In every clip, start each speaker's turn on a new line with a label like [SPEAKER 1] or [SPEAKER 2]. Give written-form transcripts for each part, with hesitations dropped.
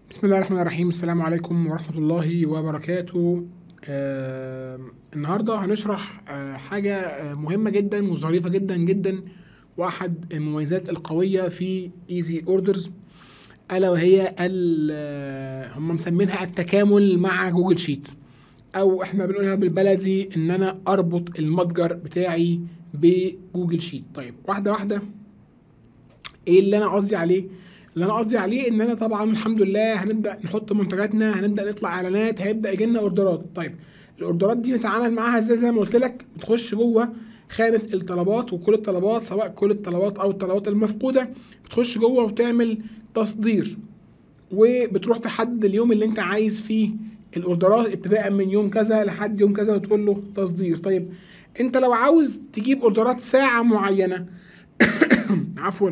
[SPEAKER 1] بسم الله الرحمن الرحيم. السلام عليكم ورحمة الله وبركاته. النهاردة هنشرح حاجة مهمة جدا وظريفة جدا جدا، واحد المميزات القوية في Easy Orders، ألا وهي هم مسمينها التكامل مع Google Sheet، أو احنا بنقولها بالبلدي إن أنا أربط المتجر بتاعي ب Google Sheet. طيب واحدة واحدة، إيه اللي أنا قصدي عليه؟ اللي انا قصدي عليه ان انا طبعا الحمد لله هنبدا نحط منتجاتنا، هنبدا نطلع اعلانات، هيبدا يجي لنا اوردرات. طيب الاوردرات دي نتعامل معاها ازاي؟ زي ما قلت لك بتخش جوه خانه الطلبات، وكل الطلبات سواء كل الطلبات او الطلبات المفقودة بتخش جوه وتعمل تصدير، وبتروح تحدد اليوم اللي انت عايز فيه الاوردرات ابتداء من يوم كذا لحد يوم كذا، وتقول له تصدير. طيب انت لو عاوز تجيب اوردرات ساعة معينة عفوا،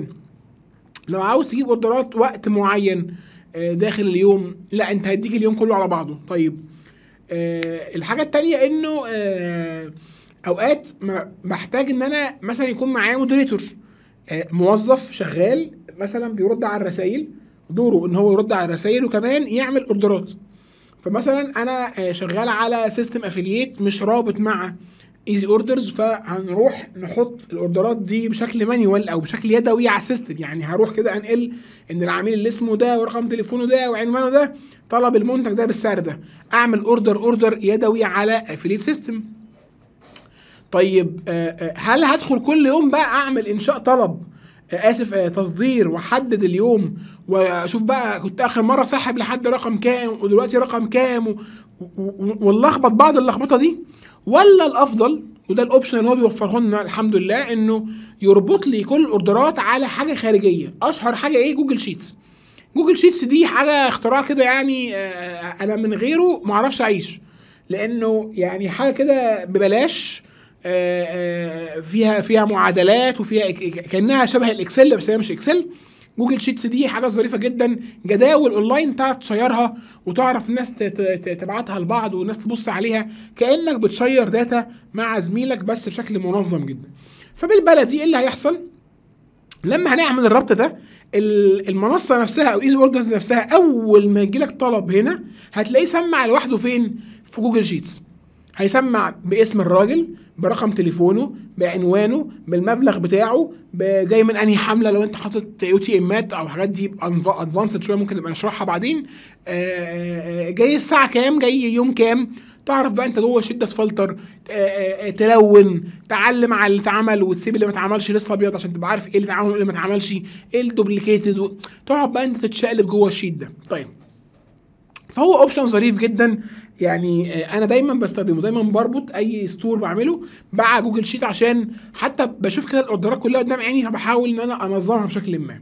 [SPEAKER 1] لو عاوز تجيب اوردرات وقت معين داخل اليوم، لا انت هيديك اليوم كله على بعضه. طيب الحاجة التانية انه اوقات بحتاج ان انا مثلا يكون معايا moderator، موظف شغال مثلا بيرد على الرسائل، دوره ان هو يرد على الرسائل وكمان يعمل اوردرات. فمثلا انا شغال على system affiliate مش رابط مع Easy Orders، فهنروح نحط الاوردرات دي بشكل manual او بشكل يدوي على ال system. يعني هروح كده انقل ان العميل اللي اسمه ده ورقم تليفونه ده وعنوانه ده طلب المنتج ده بالسعر ده، اعمل order يدوي على affiliate system. طيب هل هدخل كل يوم بقى اعمل انشاء طلب، اسف تصدير، واحدد اليوم واشوف بقى كنت اخر مرة سحب لحد رقم كام ودلوقتي رقم كام ونلخبط بعض اللخبطة دي؟ ولا الافضل، وده ال option اللي هو بيوفره لنا الحمد لله، انه يربط لي كل الاوردرات على حاجة خارجية. اشهر حاجة ايه؟ Google Sheets. Google Sheets دي حاجة اختراع كده، يعني انا من غيره ما اعرفش اعيش، لانه يعني حاجة كده ببلاش، فيها معادلات وفيها كانها شبه ال Excel بس هي مش Excel. Google Sheets دي حاجة ظريفة جدا، جداول اونلاين تعرف تشيرها وتعرف الناس تبعتها لبعض والناس تبص عليها، كانك بتشير data مع زميلك بس بشكل منظم جدا. فبالبلدي ايه اللي هيحصل لما هنعمل الربط ده؟ المنصة نفسها او Easy Orders نفسها اول ما يجي لك طلب هنا هتلاقيه سمع لوحده فين؟ في Google Sheets. هيسمع باسم الراجل، برقم تليفونه، بعنوانه، بالمبلغ بتاعه، جاي من انهي حمله، لو انت حاطط UTM ات او حاجات دي advanced شوية ممكن نبقى نشرحها بعدين، جاي الساعة كام، جاي يوم كام. تعرف بقى انت جوه شده تفلتر، تلون، تعلم على اللي اتعمل وتسيب اللي ما اتعملش لسه ابيض عشان تبقى عارف ايه اللي اتعمل وايه اللي ما اتعملش، ايه ال duplicated، تقعد بقى انت تتشقلب جوه ال sheet ده. طيب فهو option ظريف جدا، يعني انا دايما بستخدمه، دايما بربط اي store بعمله مع Google Sheet عشان حتى بشوف كده الاوردرات كلها قدام عيني، فبحاول ان انا انظمها بشكل ما.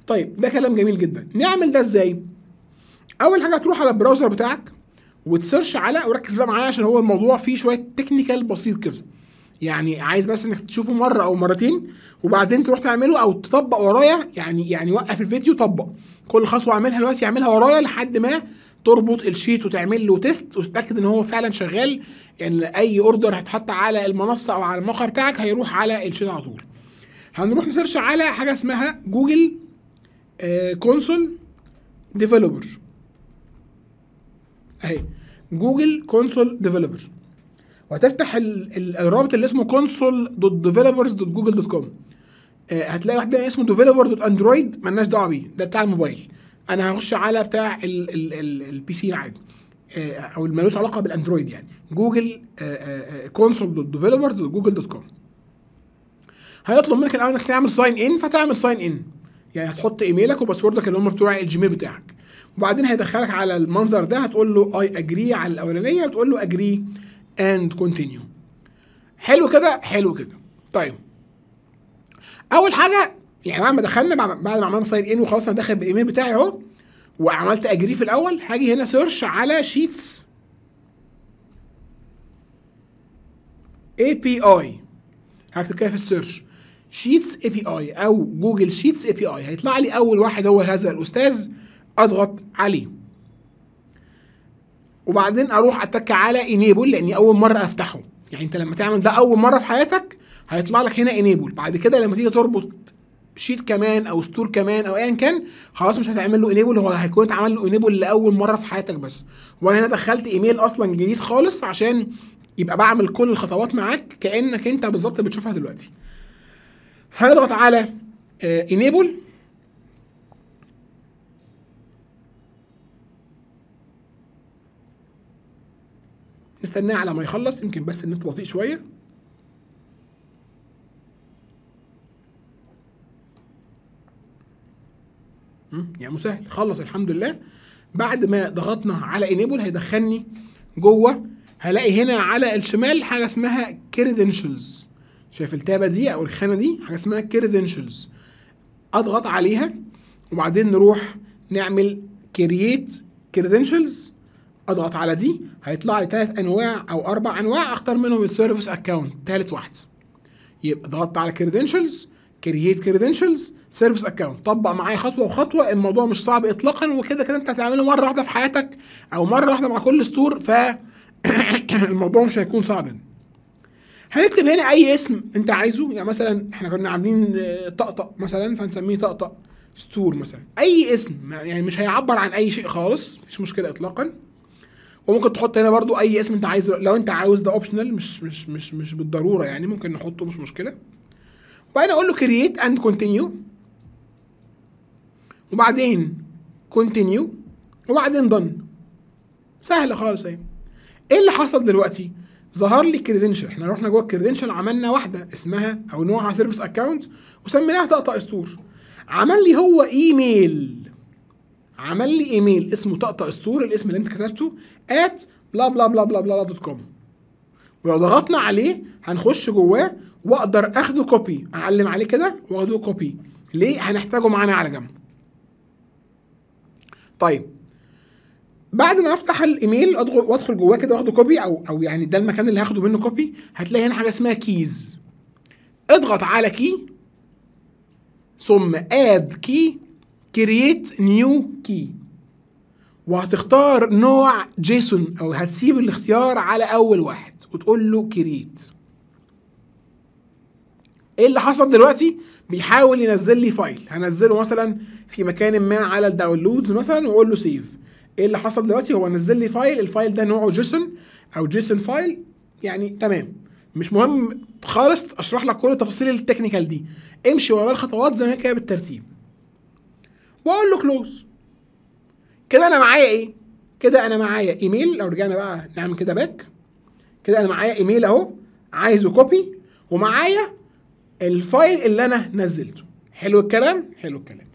[SPEAKER 1] طيب ده كلام جميل جدا. نعمل ده ازاي؟ اول حاجة تروح على ال browser بتاعك وت search على، وركز بقى معايا عشان هو الموضوع فيه شوية technical بسيط كده، يعني عايز بس انك تشوفه مرة او مرتين وبعدين تروح تعمله او تطبق ورايا. يعني وقف الفيديو، طبق كل خطوة اعملها دلوقتي، اعملها ورايا لحد ما تربط ال sheet وتعمل له test وتتاكد ان هو فعلا شغال. يعني اي order هيتحط على المنصة او على الموقع بتاعك هيروح على ال sheet على طول. هنروح ن search على حاجة اسمها Google Console Developer، اهي Google Console Developer، وهتفتح الرابط اللي اسمه console.developers.google.com. هتلاقي واحد اسمه developer.android، مالناش دعوه بيه، ده بتاع الموبايل. انا هخش على بتاع ال PC العادي، او اللي مالوش علاقة بال Android، يعني Google console.developer.google.com. هيطلب منك الاول انك تعمل sign in، فتعمل sign in، يعني هتحط ايميلك و password ك اللي هم بتوع ال Gmail بتاعك، وبعدين هيدخلك على المنظر ده، هتقول له I agree على الاولانية وتقول له agree and continue. حلو كده؟ حلو كده. طيب اول حاجة يعني بعد ما دخلنا، بعد ما عملنا sign in وخلاص انا داخل بالايميل بتاعي اهو وعملت agree في الاول، هاجي هنا search على Sheets API، هكتب كده في ال search Sheets API او Google Sheets API، هيطلع لي اول واحد هو هذا الاستاذ، اضغط عليه وبعدين اروح اتك على enable لاني اول مرة افتحه. يعني انت لما تعمل ده اول مرة في حياتك هيطلع لك هنا enable، بعد كده لما تيجي تربط sheet كمان او store كمان او ايا كان، خلاص مش هتعمل له enable، هو هيكون اتعمل له enable لاول مرة في حياتك بس. وانا هنا دخلت ايميل اصلا جديد خالص عشان يبقى بعمل كل الخطوات معاك كانك انت بالظبط بتشوفها دلوقتي. هنضغط على enable. نستناه على ما يخلص، يمكن بس النت بطيء شوية. يعني مسهل، خلص الحمد لله. بعد ما ضغطنا على enable هيدخلني جوه، هلاقي هنا على الشمال حاجة اسمها credentials، شايف التابه دي او الخانة دي حاجة اسمها credentials، اضغط عليها وبعدين نروح نعمل create credentials. اضغط على دي هيطلع لي 3 انواع او 4 انواع، اختار منهم ال service account ثالث واحدة. يبقى ضغطت على credentials، create credentials، service account. طبق معايا خطوة بخطوة، الموضوع مش صعب اطلاقا، وكده كده انت هتعمله مرة واحدة في حياتك او مرة واحدة مع كل store، ف الموضوع مش هيكون صعب. هنكتب هنا اي اسم انت عايزه، يعني مثلا احنا كنا عاملين طقطق مثلا، فهنسميه طقطق store مثلا، اي اسم يعني مش هيعبر عن اي شيء خالص، مفيش مشكلة اطلاقا. وممكن تحط هنا برضو اي اسم انت عايزه لو انت عاوز، ده optional، مش مش مش مش بالضرورة يعني، ممكن نحطه مش مشكلة. وبعدين اقول له create and continue، وبعدين continue، وبعدين done. سهلة خالص اهي. ايه اللي حصل دلوقتي؟ ظهر لي credential، احنا رحنا جوه ال credential عملنا واحدة اسمها او نوعها service account وسميناها طقطق store. عمل لي هو ايميل، عمل لي ايميل اسمه طقطق store، الاسم اللي انت كتبته at bla bla bla bla bla dot com. ولو ضغطنا عليه هنخش جواه واقدر اخده copy، اعلم عليه كده واخده copy. ليه؟ هنحتاجه معانا على جنب. طيب بعد ما افتح الايميل وادخل جواه كده واخده copy، او يعني ده المكان اللي هاخده منه copy، هتلاقي هنا حاجة اسمها keys. اضغط على key ثم add key create new key، وهتختار نوع JSON او هتسيب الاختيار على اول واحد وتقول له create. ايه اللي حصل دلوقتي؟ بيحاول ينزل لي file، هنزله مثلا في مكان ما على ال downloads مثلا واقول له save. ايه اللي حصل دلوقتي؟ هو نزل لي file، ال file ده نوعه JSON او JSON file، يعني تمام. مش مهم خالص اشرح لك كل التفاصيل ال technical دي، امشي ورا الخطوات زي ما كده بالترتيب. واقول له close. كده انا معايا ايه؟ كده انا معايا ايميل. لو رجعنا بقى نعمل كده back، كده انا معايا ايميل اهو عايزه copy، ومعايا ال file اللي انا نزلته. حلو الكلام؟ حلو الكلام.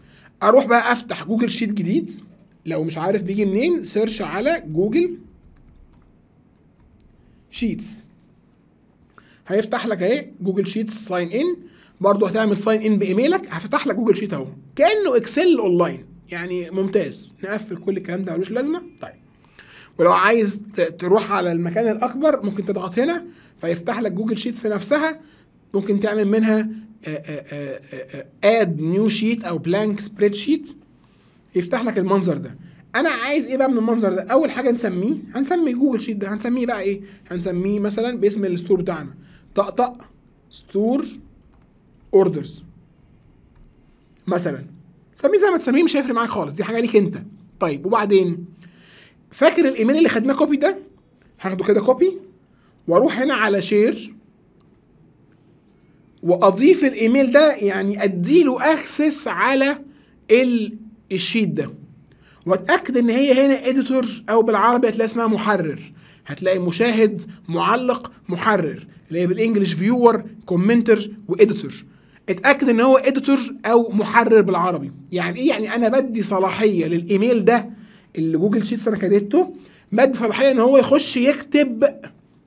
[SPEAKER 1] اروح بقى افتح Google Sheet جديد، لو مش عارف بيجي منين search على Google Sheets، هيفتح لك اهي Google Sheets sign in. برضه هتعمل sign in بايميلك، هفتح لك Google Sheet اهو كانه Excel online، يعني ممتاز. نقفل كل الكلام ده ملوش لازمه. طيب ولو عايز تروح على المكان الاكبر ممكن تضغط هنا فيفتح لك Google Sheets نفسها، ممكن تعمل منها add new sheet او blank spreadsheet، يفتح لك المنظر ده. انا عايز ايه بقى من المنظر ده؟ اول حاجة نسميه، هنسمي Google Sheet ده هنسميه بقى ايه؟ هنسميه مثلا باسم ال store بتاعنا، طقطق store orders مثلا. سميه زي ما تسميه مش هيفرق معاك خالص، دي حاجة ليك انت. طيب وبعدين فاكر الايميل اللي خدناه copy ده؟ هاخده كده copy واروح هنا على share واضيف الايميل ده، يعني اديله access على ال sheet ده، واتاكد ان هي هنا editor او بالعربي هتلاقي اسمها محرر، هتلاقي مشاهد، معلق، محرر، اللي هي بال English viewer، commenter، و editor. اتاكد ان هو editor او محرر بالعربي. يعني ايه؟ يعني انا بدي صلاحية للايميل ده اللي Google Sheets انا كريته، بدي صلاحية ان هو يخش يكتب،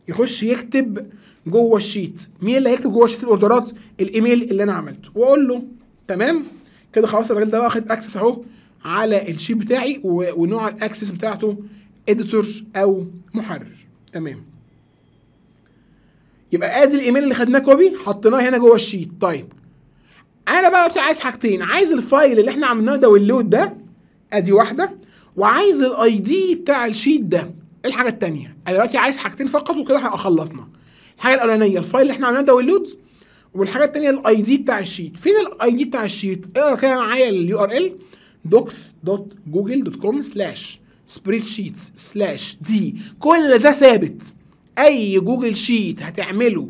[SPEAKER 1] يخش يكتب جوه ال sheet. مين اللي هيكتب جوه sheet الاوردرات؟ الايميل اللي انا عملته. واقول له تمام كده، خلاص الراجل ده واخد access اهو على ال sheet بتاعي، ونوع ال access بتاعته editor او محرر. تمام، يبقى ادي الايميل اللي خدناه copy حطيناه هنا جوه ال sheet. طيب انا بقى عايز حاجتين، عايز ال file اللي احنا عملناه download ده، ادي واحدة، وعايز ال ID بتاع ال sheet ده. ايه الحاجة الثانية؟ انا دلوقتي عايز حاجتين فقط وكده احنا خلصنا. الحاجة الاولانية ال file اللي احنا عملناه download، والحاجة الثانية ال ID بتاع ال sheet. فين ال ID بتاع ال sheet؟ اقرا كده معايا ال URL docs.google.com/spreadsheets/d. كل ده ثابت، اي Google Sheet هتعمله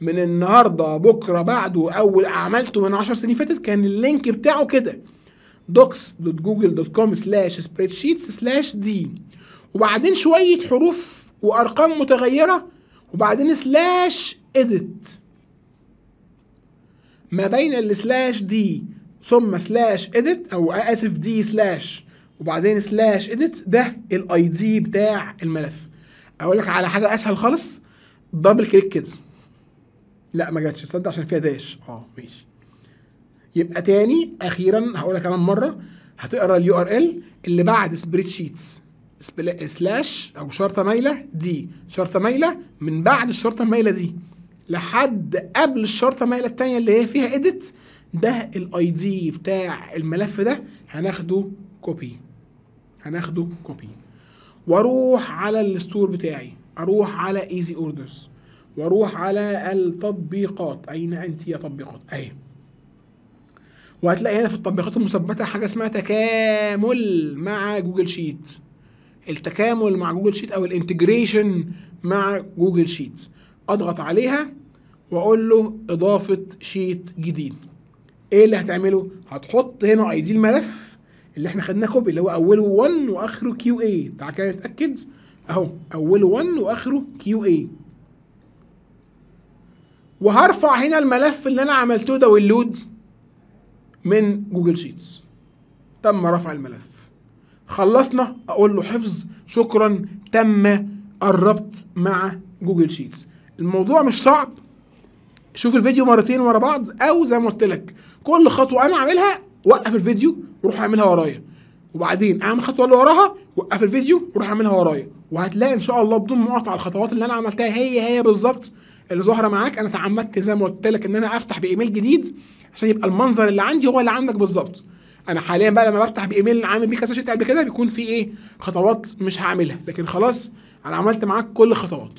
[SPEAKER 1] من النهارده بكره بعده اول عملته من 10 سنين فاتت كان ال link بتاعه كده docs.google.com/spreadsheets/d، وبعدين شوية حروف وارقام متغيرة، وبعدين slash edit. ما بين ال slash d ثم slash edit، او اسف d slash وبعدين slash edit، ده ال ID بتاع الملف. اقول لك على حاجة اسهل خالص، double click كده. لا ما جاتش، تصدق عشان فيها dash. ماشي. يبقى تاني اخيرا هقولها كمان مرة، هتقرا ال URL اللي بعد spreadsheets slash او شرطه مايلة d شرطه مايلة، من بعد الشرطة المايله دي لحد قبل الشرطة المايله التانية اللي هي فيها edit، ده ال ID بتاع الملف ده. هناخده copy، هناخده copy واروح على ال store بتاعي، اروح على Easy Orders واروح على التطبيقات. اين انت يا تطبيقات؟ اهي. وهتلاقي هنا في التطبيقات المثبتة حاجة اسمها تكامل مع Google Sheet، التكامل مع Google Sheet او ال integration مع Google Sheet. اضغط عليها واقول له اضافه sheet جديد. ايه اللي هتعمله؟ هتحط هنا ID الملف اللي احنا خدناه copy، اللي هو اوله 1 واخره QA. تعال كده نتاكد، اهو اوله 1 واخره QA. وهرفع هنا الملف اللي انا عملته download من Google Sheets. تم رفع الملف، خلصنا. اقول له حفظ، شكرا، تم الربط مع Google Sheets. الموضوع مش صعب، شوف الفيديو مرتين ورا بعض، او زي ما قلت لك كل خطوة انا اعملها وقف الفيديو وروح اعملها ورايا، وبعدين اعمل الخطوة اللي وراها وقف الفيديو وروح اعملها ورايا، وهتلاقي ان شاء الله بدون مقاطعه الخطوات اللي انا عملتها هي هي بالظبط اللي ظاهره معاك. انا تعمدت زي ما قلت لك ان انا افتح بايميل جديد عشان يبقى المنظر اللي عندي هو اللي عندك بالظبط. انا حاليا بقى لما بفتح بايميل عامل بيه كذا sheet قبل كده بيكون في ايه خطوات مش هعملها، لكن خلاص انا عملت معاك كل الخطوات.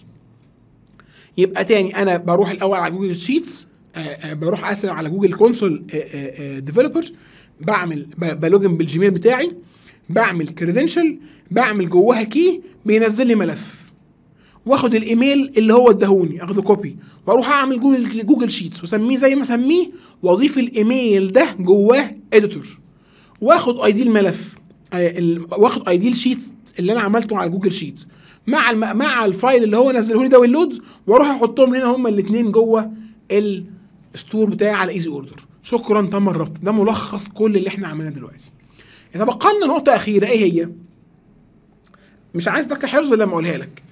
[SPEAKER 1] يبقى تاني انا بروح الاول على Google Sheets، بروح اسال على Google Console Developer، بعمل ب login بال Gmail بتاعي، بعمل credential، بعمل جواها key، بينزل لي ملف، واخد الايميل اللي هو اداهوني اخده copy، واروح اعمل Google Sheets واسميه زي ما اسميه، واضيف الايميل ده جواه editor، واخد ID الملف، واخد ID ال sheet اللي انا عملته على Google Sheet مع ال file اللي هو نزله لي download، واروح احطهم هنا هما الاثنين جوه ال store بتاعي على Easy Order. شكرا، تم الربط. ده ملخص كل اللي احنا عملناه دلوقتي. يتبقى لنا نقطة اخيرة، ايه هي؟ مش عايز دقه حفظ لما اقولها لك.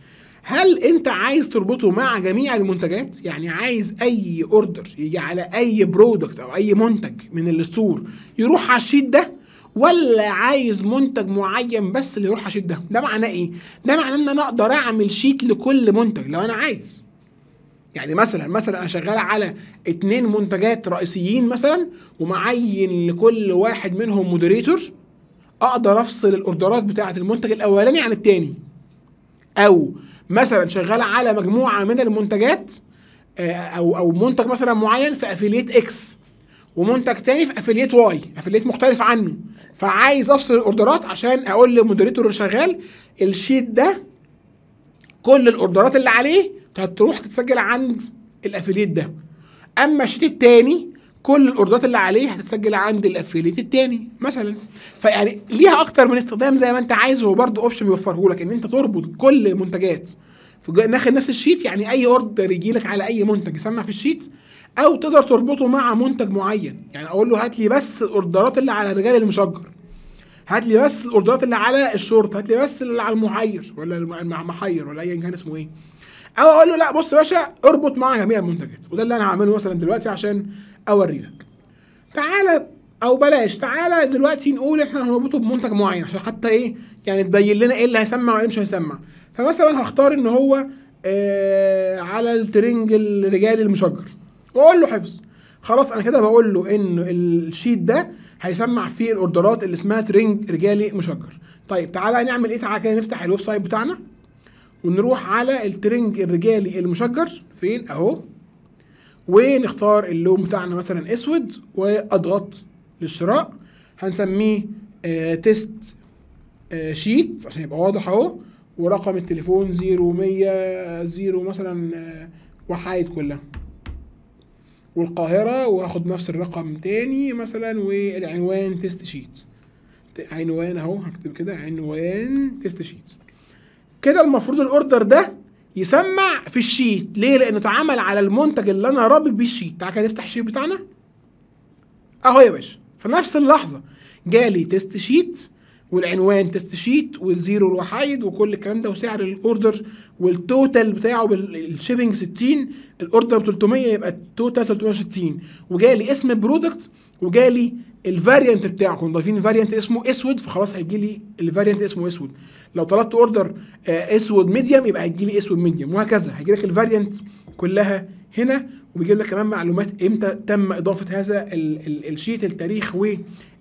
[SPEAKER 1] هل انت عايز تربطه مع جميع المنتجات؟ يعني عايز اي order يجي على اي product او اي منتج من ال store يروح على ال sheet ده، ولا عايز منتج معين بس اللي يروح على ال sheet ده؟ ده معناه ايه؟ ده معناه ان انا اقدر اعمل sheet لكل منتج لو انا عايز. يعني مثلا انا شغال على 2 منتجات رئيسيين مثلا، ومعين لكل واحد منهم moderator، اقدر افصل ال order ات بتاعه المنتج الاولاني عن الثاني. او مثلا شغال على مجموعة من المنتجات، او منتج مثلا معين في affiliate X ومنتج تاني في affiliate Y، affiliate مختلف عنه، فعايز افصل ال order ات عشان اقول لل moderator اللي شغال ال sheet ده كل ال order ات اللي عليه هتروح تتسجل عند ال affiliate ده، اما ال sheet التاني كل ال order ات اللي عليه هتتسجل عند ال affiliate التاني مثلا. فيعني ليها اكتر من استخدام زي ما انت عايز، هو برده option بيوفره لك ان انت تربط كل المنتجات في داخل نفس ال sheet، يعني اي order يجي لك على اي منتج يسمع في ال sheet، او تقدر تربطه مع منتج معين. يعني اقول له هات لي بس ال order ات اللي على الرجال المشجر، هات لي بس ال order ات اللي على الشورت، هات لي بس اللي على المحير ولا المحير ولا ايا كان اسمه ايه، او اقول له لا بص يا باشا اربط مع جميع المنتجات. وده اللي انا هعمله مثلا دلوقتي عشان اوريلك. تعالى او بلاش، تعالى دلوقتي نقول احنا هنربطه بمنتج معين عشان حتى ايه يعني تبين لنا ايه اللي هيسمع وايه مش هيسمع. فمثلا هختار ان هو على الترنج الرجالي المشجر واقول له حفظ. خلاص انا كده بقول له ان ال sheet ده هيسمع فيه ال order ات اللي اسمها ترنج رجالي مشجر. طيب تعالى نعمل ايه؟ تعالى كده نفتح ال website بتاعنا ونروح على الترنج الرجالي المشجر، فين اهو، ونختار اللون بتاعنا مثلا اسود، واضغط للشراء. هنسميه test sheet عشان يبقى واضح اهو، ورقم التليفون 0 100 0 مثلا وحايد كلها، والقاهرة، وهاخد نفس الرقم تاني مثلا، والعنوان test sheet، عنوان اهو، هكتب كده عنوان test sheet. كده المفروض ال order ده يسمع في ال sheet. ليه؟ لانه اتعمل على المنتج اللي انا رابط بيه ال sheet. تعالى كده نفتح ال sheet بتاعنا اهو يا باشا. في نفس اللحظة جالي test sheet والعنوان test sheet وال zero الوحايد وكل الكلام ده، وسعر ال order وال total بتاعه بال shipping 60، ال order ب 300 يبقى ال total 360، وجالي اسم ال product وجالي ال variant بتاعه، كنا ضايفين variant اسمه اسود، فخلاص هيجي لي ال variant اسمه اسود. لو طلبت order اسود medium يبقى هيجي لي اسود medium، وهكذا هيجي لك ال variant كلها هنا، وبيجيب لك كمان معلومات امتى تم اضافه هذا ال sheet، التاريخ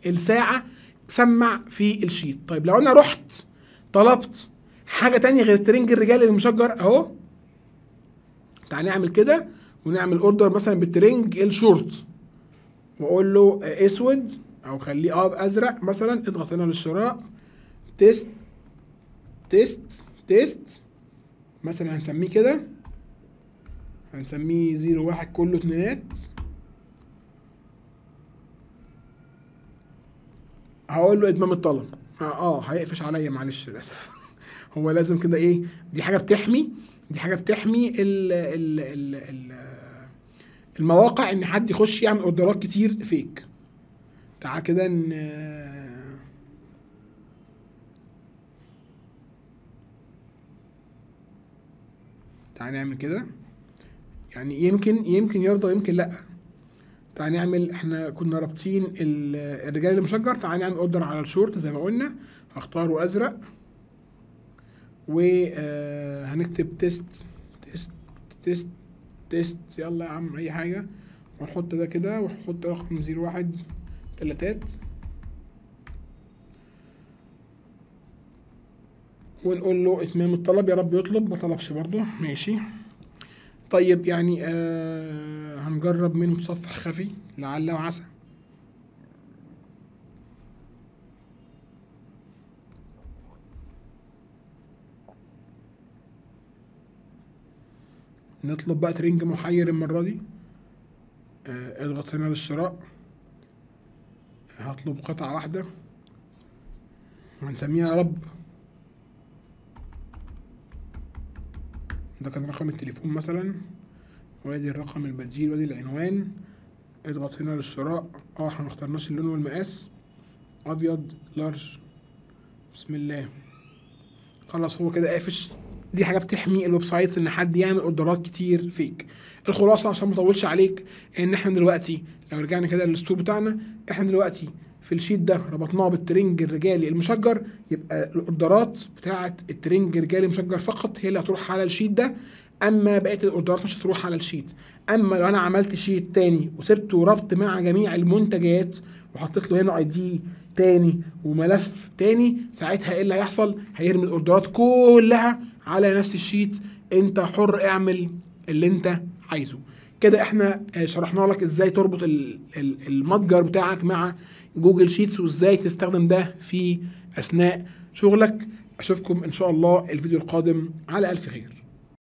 [SPEAKER 1] والساعة، سمع في ال sheet. طيب لو انا رحت طلبت حاجة تانية غير الترنج الرجالي المشجر اهو، تعال نعمل كده ونعمل order مثلا بالترنج الشورت، واقول له اسود او خليه ازرق مثلا، اضغط هنا للشراء، test test test مثلا، هنسميه كده، هنسميه 0 1 كله اتنينات. هقول له اتمام الطلب. هيقفش عليا معلش للاسف. هو لازم كده ايه، دي حاجة بتحمي، دي حاجة بتحمي ال ال ال ال المواقع ان حد يخش يعمل order ات كتير fake. تعال كده تعال نعمل كده، يعني يمكن يرضى يمكن لا. تعال نعمل، احنا كنا رابطين الرجال المشجر، تعال نعمل order على الشورت زي ما قلنا، هختاره ازرق، وهنكتب test test test test، يلا يا عم اي حاجة، ونحط ده كده، ونحط رقم 0 1 3، ونقول له اتمام الطلب. يا رب يطلب، ما طلبش برضه، ماشي. طيب يعني هنجرب من متصفح خفي لعل وعسى. نطلب بقى ترنج محير المرة دي. اضغط هنا للشراء، هطلب قطعة واحدة وهنسميها يا رب، ده كان رقم التليفون مثلا، وادي الرقم البديل وادي العنوان. اضغط هنا للشراء. احنا ما اخترناش اللون والمقاس، ابيض large، بسم الله. خلاص هو كده قافش. دي حاجة بتحمي ال websites ان حد يعمل order ات كتير fake. الخلاصة عشان ما اطولش عليك، ان احنا دلوقتي لو رجعنا كده لل store بتاعنا، احنا دلوقتي في ال sheet ده ربطناه بالترنج الرجالي المشجر، يبقى ال order ات بتاعه الترنج الرجالي المشجر فقط هي اللي هتروح على ال sheet ده، اما بقية ال order ات مش هتروح على ال sheet. اما لو انا عملت sheet تاني وسبته ربط مع جميع المنتجات وحطيت له هنا ID تاني وملف تاني، ساعتها ايه اللي هيحصل؟ هيرمي ال order ات كلها على نفس ال sheet. انت حر، اعمل اللي انت عايزه. كده احنا شرحنا لك ازاي تربط المتجر بتاعك مع Google Sheets، وازاي تستخدم ده في اثناء شغلك. اشوفكم ان شاء الله الفيديو القادم على الف خير.